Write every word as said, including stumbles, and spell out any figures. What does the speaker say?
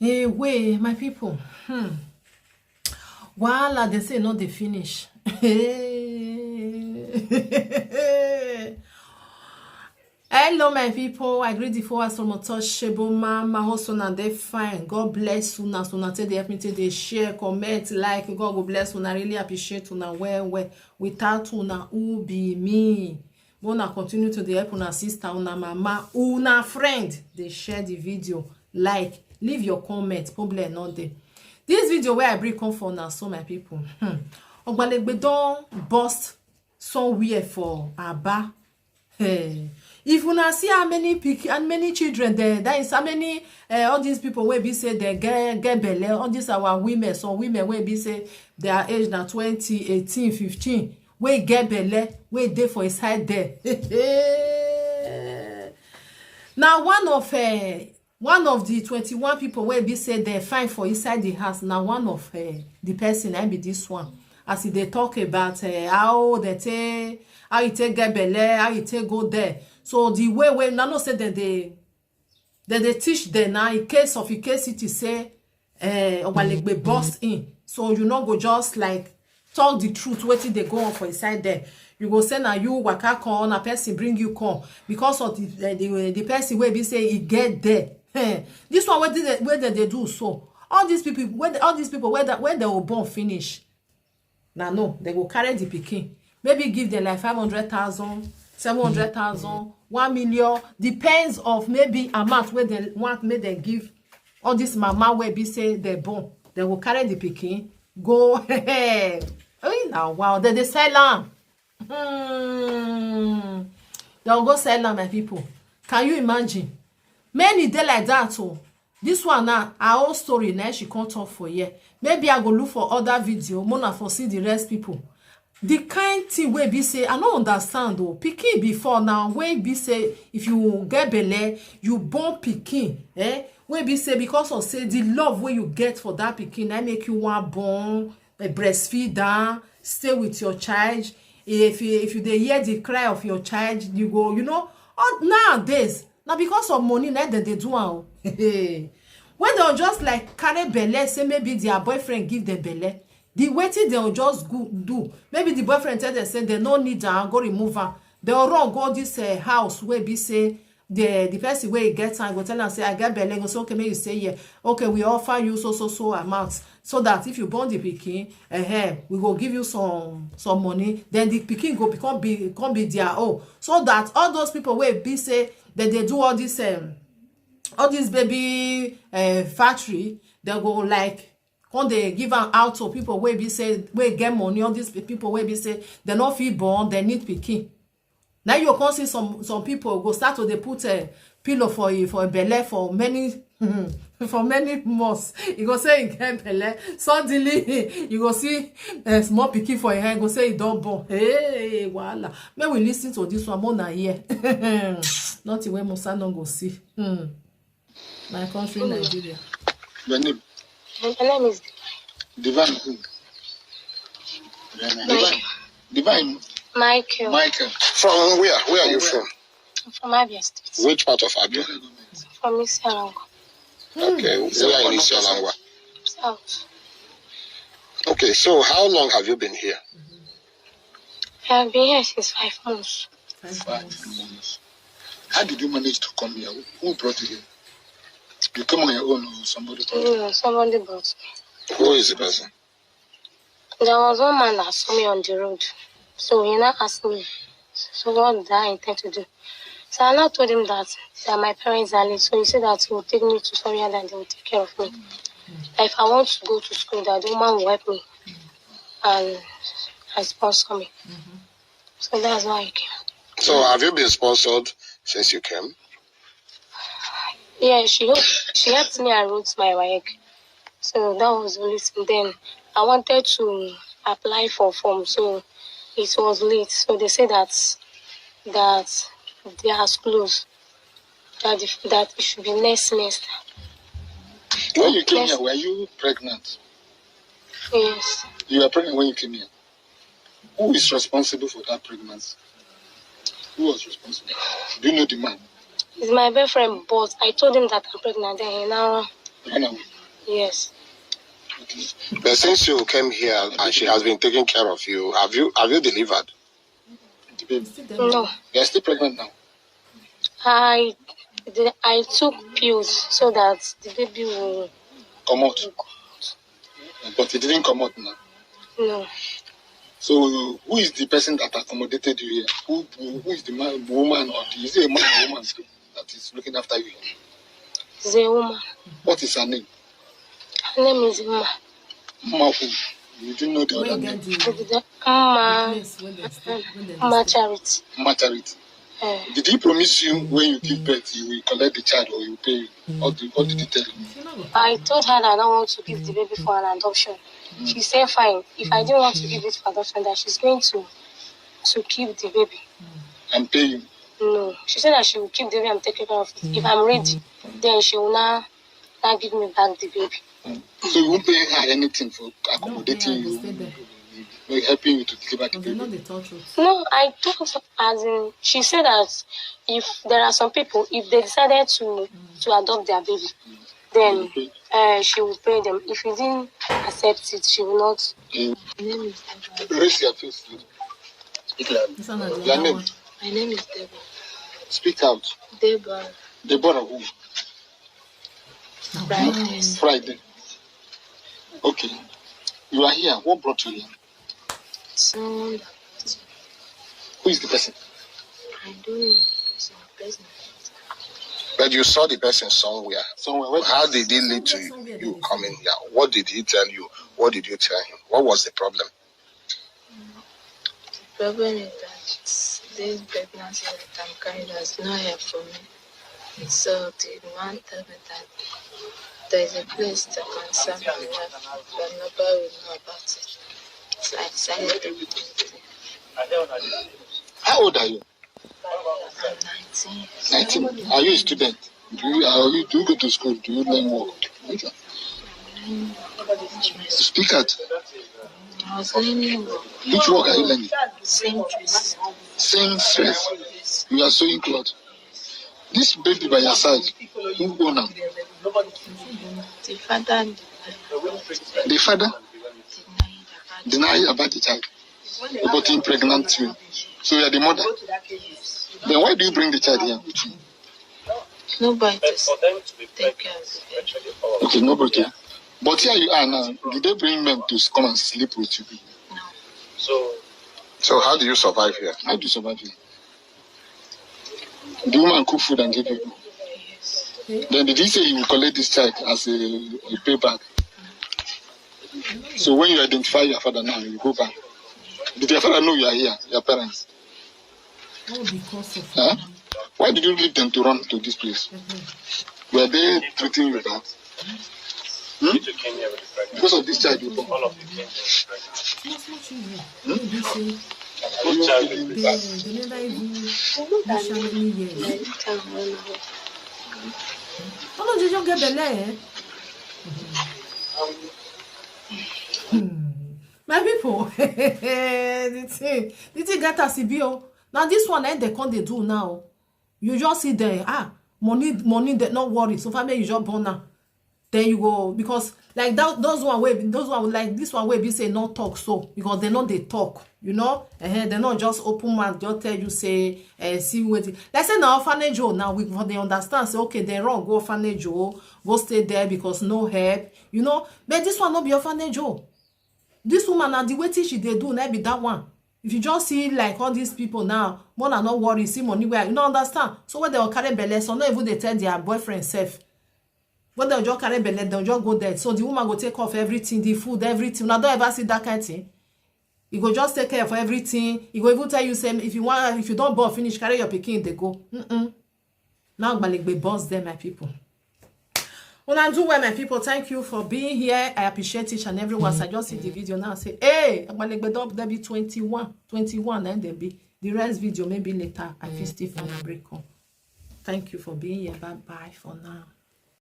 Away, my people. Hmm. Wahala, they say no, they finish. Hello, my people. I greet the four as from Otoshebo Mama. Hope una dey fine. God bless una. So una take dey help me take dey share, comment, like. God go bless una. I really appreciate una well, well. Without una, who be me? Una continue to dey help una sister, una mama, una friend. Dey share the video, like, leave your comment. Problem no dey. This video where I bring come for now, so my people. Hmm. Ogbalegbe don burst somewhere for Aba. Hey. If una see how many pick and many children there, that is how many uh, all these people wey be say they get get belle, all these our women, some women wey be say their age na twenty, eighteen, fifteen, wey get belle, wey dey for inside there. Now one of uh, one of the twenty-one people wey be say they find for inside the house, now one of uh, the person I be this one. As e dey talk about uh, how they take how e take get belle, how e take go there. So the way wey una know say dem dey dem dey teach dem na in case of in case it is say uh, Ogbalegbe burst in. So you no go just like talk the truth wetin dey go on for inside there. You go say na you waka come, na person bring you come because of the uh, the, the person wey be say e get there. Hey, this one wey dey wey dem dey do so. All these people wey all these people wey wey dem go born finish. Na no, they go carry the pikin. Maybe give them like five hundred thousand, seven hundred thousand, one million, depends of maybe amount wey they want make they give all this mama wey be say they born. They go carry the pikin, go hey, now wow, then they sell am. Hmm. They go sell am, my people. Can you imagine? Many dey like that oh. This one na her own story na she come talk for here. Maybe I go look for other video, make una for see the rest people. The kind thing wey be say I no understand oh. Pikin before now wey be say if you get belle, you born pikin, eh? Wey be say because of say the love wey you get for that pikin, na make you wan born, eh, breastfeed am, stay with your child. If you if you dey hear the cry of your child, you go, you know, all nowadays na because of money na dem dey do am o. When dem just like carry belle, say maybe their boyfriend give dem belle, the wetin dem just go do, maybe the boyfriend tell dem say dem no need am, go remove am, dem run go this uh, house wey be say the the person wey get am go tell am say I get belle, go say okay make you stay here, okay we offer you so so so amount so that if you born the pikin, uh, we go give you some some money, then the pikin go become be come be their own, so that all those people wey be say dem dey do all this um, all this baby uh, factory, dem go like come dey give am out to people wey be say wey get money, all these people wey be say dem no fit born, dem need pikin. Now you come see some some people go start to dey put a pillow for you for a belle for many for many months. You go say you get belle, suddenly you go see a small pikin for your hand, go say you don born. Hey, wahala. Make we listen to this one more na here. Nothing wey Musa no go see. Hmm. My country, Nigeria. Your name? My name is Divine. Who? Divine. Divine. Michael. Michael. From where? Where are you from? From Abia State. Which part of Abia? From Isialangwa. Okay. Where in Isialangwa? South. Okay. So how long have you been here? I've been here since five months. Five months. How did you manage to come here? Who brought you here? You came on your own or somebody brought you? No, somebody brought me. Who is the person? There was one man that saw me on the road. So he now asked me, so what did I intend to do? So I now told him that, that my parents are late. So he said that he will take me to somewhere that they will take care of me. That if I want to go to school, that the woman will help me and, and sponsor me. So that's why I came. So have you been sponsored since you came? Yeah, she helped, she helped me and wrote my WAEC. So that was the only thing. Then I wanted to apply for form, so it was late. So they said that that they are closed. That if, that it should be next semester. When you came here, were you pregnant? Yes. You were pregnant when you came here. Who is responsible for that pregnancy? Who was responsible? Do you know the man? He's my boyfriend, but I told him that I'm pregnant. Then he now Run away. Yes. But since you came here and she has been taking care of you, have you have you delivered? The baby. No. You're still pregnant now. I the, I took pills so that the baby will Come out. come out. But it didn't come out now. No. So who is the person that accommodated you here? Who who is the man, woman, or the, is it a man or woman that is looking after you here? It's a woman. What is her name? Her name is Mma. Mma who? You didn't know the Where other you name. get the Mma place when they stay, when they Mma stay. Charity. Mma Charity. Eh, Did he promise you when you give birth, you will collect the child or you pay? What did, what did he tell you? She no go I told her that I don't want to give the baby for an adoption. She said fine. If I didn't want to give it for adoption, that she's going to to keep the baby. And pay you. No. She said that she will keep the baby and take care of it. If I'm ready, then she will now now give me back the baby. So you won't pay her anything for No, accommodating yeah, I go you, stay there. like helping you to deliver the Because they know baby. they talk truth. No, I told her, as in, she said that if there are some people, if they decided to to adopt their baby, then uh, she will pay them. If you didn't accept it, she will not. You My name is Deborah. Raise your face, please. Speak loud. This one na the Your other name? One. My name is Deborah. Speak out. Deborah. Deborah who? Friday. Friday. Okay. You are here. What brought you here? Someone that brought me. Who is the person? I don't know the person. The person. But you saw the person somewhere. Somewhere. Where? How did he lead to you coming here? What did he tell you? What did you tell him? What was the problem? The problem is that this pregnancy that I'm carrying, there's no help for me. So the man told me that there is a place that can serve my wife, but nobody will know about it. So I decided to do it. How old are you? I'm nineteen. Nineteen. Are you a student? Do you, are you, do you go to school? Do you learn work? Speak out. I was learning work. Which work are you learning? Seamstress. Seamstress. You are sewing cloth. This baby by your side, who own am? The father and the The father denied about the child, but he pregnant you. So you are the mother. Then why do you bring the child here with you? Nobody to take care of the baby. Okay, nobody. But here you are now. Did they bring men to come and sleep with you? No. So how do you survive here? How do you survive here? The woman cook food and give you. Yes. Then did he say he will collect this child as a, a payback? So when you identify your father now, you go back. Did your father know you are here, your parents? All because of Huh? Why did you leave them to run to this place? Were they treating you bad? Hmm? Because of this child you born. Small, small children. They say they, they never even reach how many years. How long did you get belle, eh? Hmm. My people, the thing, the thing get as e be o. Now this one, eh, they come dey do now. You just see them, ah, money, money, they not worry. So family, you just born now. Then you go, because like that, those one wey, those one like this one wey be say no talk so, because they no dey talk, you know, eh, they no just open mouth, just tell you say, eh, see wetin. Like say na orphanage o, now we for dey understand say okay, they run go orphanage o, go stay there because no help, you know. But this one no be orphanage o. This woman na the wetin she dey do na be that one. If you just see like all these people now, more na no worry, see money where you no understand. So when they go carry belle, some no even dey tell their boyfriend sef. When they just carry belle, they just go there. So the woman go take off everything, the food, everything. Una don ever see that kind thing? You go just take care of everything. You go even tell you say if you want, if you don born finish, carry your pikin dey go. Mm-mm. Now Agbalegbe boss there, my people. Una do well, my people. Thank you for being here. I appreciate each and every one. So I just see the video now. Say, hey, Agbalegbe don dey be twenty-one, twenty-one, and then be the rest video maybe later. I fit still find a break on. Thank you for being here. Bye bye for now.